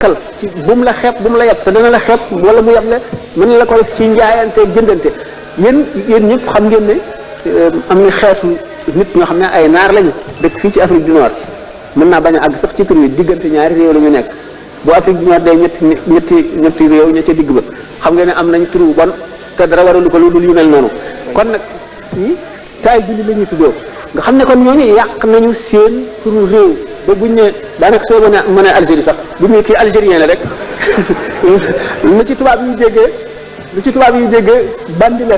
kal ci bu mu la xeeb bu mu la yab te dana la xeeb wala mu yab la mën na la ko def ci njaayante jëndante yéen ñëpp xam ngeen ne am na xeetu nit ñoo xam ne ay naar lañu dëkk fii ci Afrique du Nord mën naa bañ a àgg sax ci tur bi diggante ñaari réew la ñu nekk bu Afrique du Nord day ñetti réew ña ca digg ba xam nga ne am nañ tur bu bon te dara waralu ko lu dul yu mel noonu kon nag taay julli la ñuy tuddoo nga xam ne kon ñooñu yàq nañu seen turu réew ba buñ ne daanaka soo mën a Algérie sax buñ ne kii algérien la rek lu ci tubaab yi déggee bandi la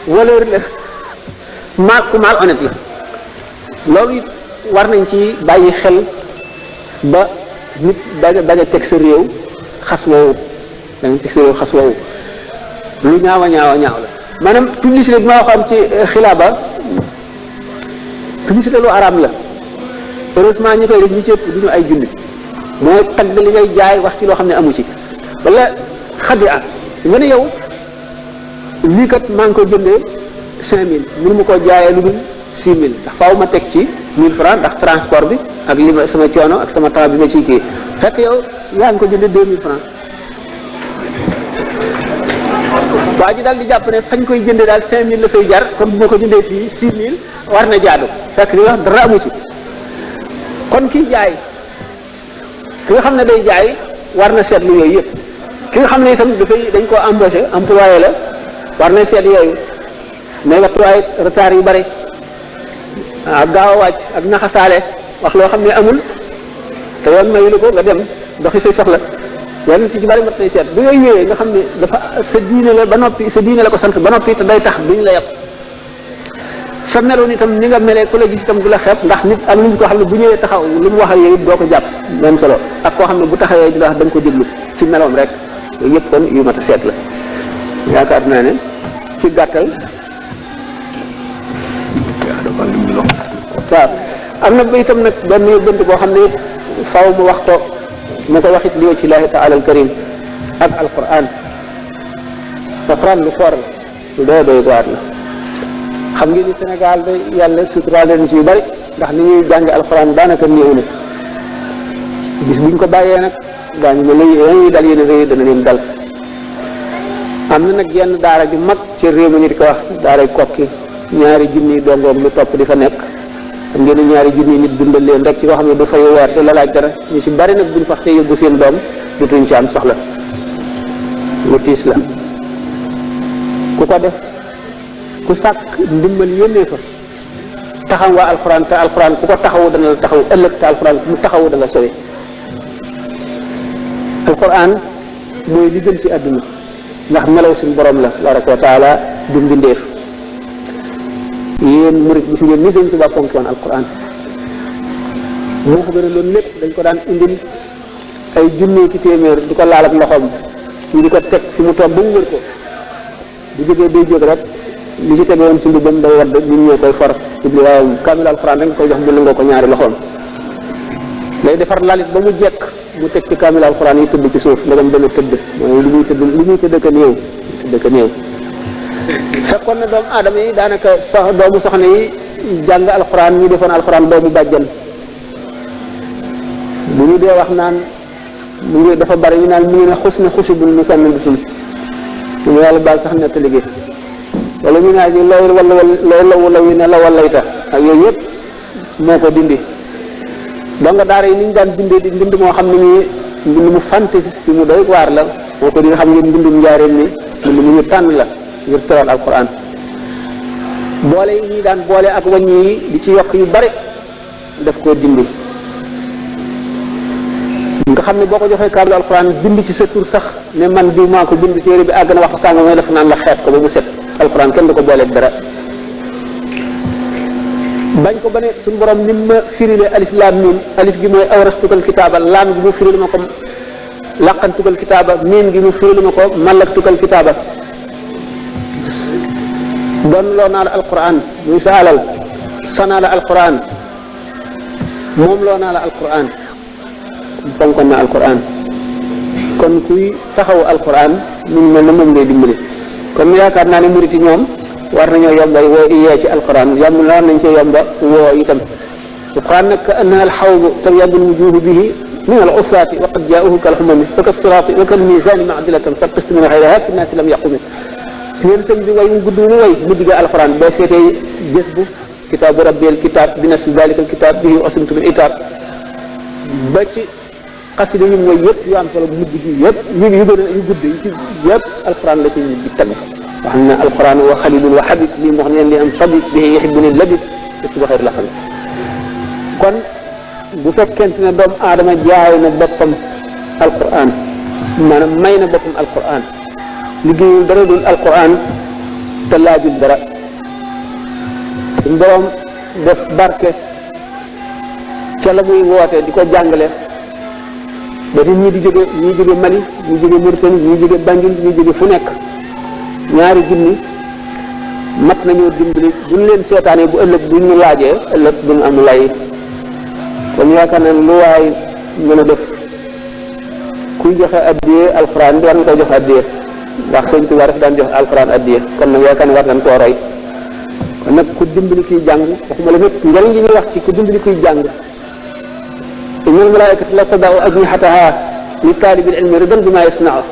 voleur la mal honnête la loolu it war nañ ci bàyyi xel ba nit bañ a teg sa réew xas woowu da nga teg sa réew xas woowu lu ñaaw la maanaam publicité bi ma waxoon ci xilaaba publicité lu araam la heureusement ñi koy def ñi ci ëpp duñu ay jullit mooy tagg li ngay jaay wax ci loo xam ne amu ci wala xaddi nga ne yow lii kat maa ngi ko jëndee 5000 mënu ma koo jaayee lu dul 6000 ndax faaw ma teg ci 1000 francs ndax transport bi ak li ma sama coono ak sama temps bi ma ciy kii fekk yow yaa ngi ko jëndee 2000 francs waa ji daal di jàpp ne fañ koy jëndee daal 5000 la fay jar kon bu ma ko jëndee fii 6000 war na jaadu fekk li wax dara amu ci kon kiy jaay ki nga xam ne day jaay war na seetlu yooyu yëpp ki nga xam ne itam dañ koo embauché employé la war na seet yooyu mais waxtuwaay retard yu bari ak gaaw a wàcc ak naxasaale wax loo xam ne amul te yoon mayu la ko nga dem doxi say soxla yoon ci bari mat nay seet bu yooyu ñëwee nga xam ne dafa sa diine la ba noppi sa diine la ko sant ba noppi te day tax duñ la yàpp sa meloon itam ni nga melee ku la gis itam du la xeeb ndax nit am nañu ko xam ne bu ñëwee taxaw lu mu wax ak yow it doo ko jàpp même solo ak koo xam ne bu taxawee di la wax da nga ko déglu ci meloom rek yooyu yëpp kon yu mat a seet la yaakaar naa ne ci gàttal waaw am na ba itam nag benn yóbbante boo xam ne it faaw mu wax ko mu ko waxit li ci laahi taala al karim ak alquran lu foor la lu doy waar la xam ngeen ni Sénégal de yàlla suturaal leen ci yu bari ndax ni ñuy jàng alquran daanaka néew na bis buñ ko bàyyee nag daañu ne lañuy dal yéen réew dana leen dal am na nag yenn daara ju mag ci réew mi ñu di ko wax daaray Kokki 2 junni dongoom lu topp di fa nekk xam ngeen ne 2 junni nit dundal leen rek ci koo xam ne du fay weer te la laaj dara ñu ci bari nag buñ fa xëy yóbbu seen doom dutuñ ci am soxla lu tiis la ku ko def ku sàkk ndimbal yónnee fa taxaw waa alxuraan te alxuraan ku ko taxawu dana la taxaw ëllëg te alxuraan ku mu taxawu da nga sowe alxuraan mooy li gën ci àdduna ndax melaw suñu borom la tabaraka wa taala du mbindeef yéen murit gis ngeen ni Sëñ Tuubaa fonk woon alquran moo ko gën a loolu lépp dañ ko daan indil ay junni ci téeméer di ko laal ak loxoom ñu di ko teg fi mu toog ba mu wër ko bu jógee day jóg rek li ci tege woon ci mbubam day wadd nit ñoo koy for ibli waaye kaamil alquran dañ koy jox mu nangoo ko 2 loxoom lay defar lalit ba mu jekk mu teg ci kaamil alquran yi tëdd ci suuf ndegam dana tëdd mooy li muy tëdd ka néew fekkoon na doomu aadama yi daanaka doomu soxna yi jàng alxuraan ñu defoon alxuraan doomu bàjjan bu ñu dee wax naan mu ngi dafa bari ñu naan mu ngi ne xus na xusibul mu sànni bisul ñu yàlla baal sax nett liggéey wala ñu naa ji looy law yi ne la wallayta ak yooyu yëpp moo ko dindi donc daara yi ni ñu daan bindee di mbind moo xam ne nii mbind mu fantastique mu doy waar la moo ko di nga xam ngeen mbindum njaareem ni mbind mu ñu tànn la ngir teral alquran boole yi ñuy daan boole ak wàññi yi di ci yokk yu bari daf koo dindi nga xam ne boo ko joxee kaamil alquran bind ci sa tur sax ne man bi maa ko bind téere bi àgg na waxtu sànga mooy def naan la xeet ko ba mu set alquran kenn du ko booleeg dara bañ ko ba ne suñu borom ni ma firile alif laam miim alif gi mooy awrastukal kitaaba laam gi mu firile ma ko laqantukal kitaaba miim gi mu firile ma ko mallaktukal kitaaba doon loo naa la alquran muy sa alal sanaa la alquran moom loo naa la alquran fonkoon na alquran kon kuy taxaw alquran mu ngi mel ne moom ngay dimbali kon yaakaar naa ne murit yi ñoom war nañoo yomba woo yee ci alquran war nañ cee yomba woo itam alquran nag ka anna alxawdu tabyadul wujuhu bihi min al-usati wa qad jaa'uhu kal-humami wa kas-sirati wa kal-mizani ma'dilatan fal-qistu min ghayriha fi an-nasi lam yaqum si ngeen sëñ bi way mu gudd mu way mu digg alquran boo seetee gës bu kitaabu rabbil kitaab bi nafsi dalika al-kitaab bihi usimtu bil itaab ba ci xasida yi mooy yëpp yu am solo bu mujj gi yëpp yu gën a yu gudd yi ci yëpp alquran la ci di tagg wax na alquran wa xalilun wa habib lii mu wax ne li am sabit bihi yuhibbuni labib ci waxeer la xam kon bu fekkente ne doomu aadama jaay na boppam alquran maanaam may na boppam alquran liggéeyul dara dul alquran te laajul dara suñ borom def barke ca la muy woote di ko jàngale ba nit ñi di jóge ñii jóge Mali ñii jóge Mauritanie ñii jóge Banjul ñii jóge fu nekk ñaari junni mat nañoo dimbali buñ leen seetaanee bu ëllëg buñ ñu laajee ëllëg duñ am lay kon yaakaar naa lu waay mën a def kuy joxe addiye alxuraan war nga koy joxe addiye ndax sëñ Tuubaa daf daan joxe alxuraan addiye kon nag yaakaar naa war nañ koo roy kon nag ku dimbali kuy jàng waxuma la nag njëriñ li ñuy wax ci ku dimbali kuy jàng inna al-malaa'ikata la tada'u ajnihataha li taalibil ilmi ridan bimaa yasna'u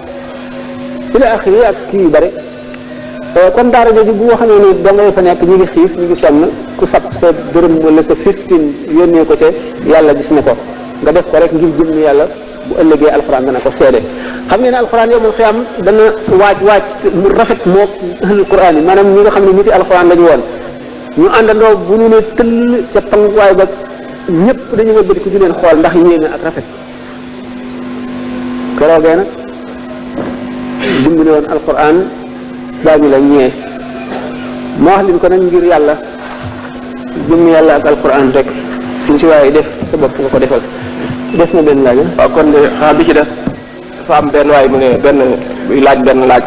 ila axiri ak kii yu bëri kon daara jooju bu nga xamee ne dong fa nekk ñu ngi xiif ñu ngi sonn ku sab sa dërëm wala sa fistin yónnee ko ca yàlla gis na ko nga def ko rek ngir jëm yàlla bu ëllëgee alxuraan dana ko seede xam ngeen ne alxuraan yow man xiyam dana waaj mu rafet moo ahlul quraan yi maanaam ñi nga xam ne niti alxuraan la ñu woon ñu àndandoo bu ñu ne tëll ca panguwaay ba ñëpp dañu wëlbati ku di leen xool ndax yéene ak rafet keroogee nag dimbali woon alxuraan daañu la ñee moo wax leen ko nag ngir yàlla jëm yàlla ak alquran rek suñ si waaye def sa bopp nga ko defal def na benn laaj. waaw kon de xanaa bi ci des dafa am benn waay mu ne benn buy laaj benn laaj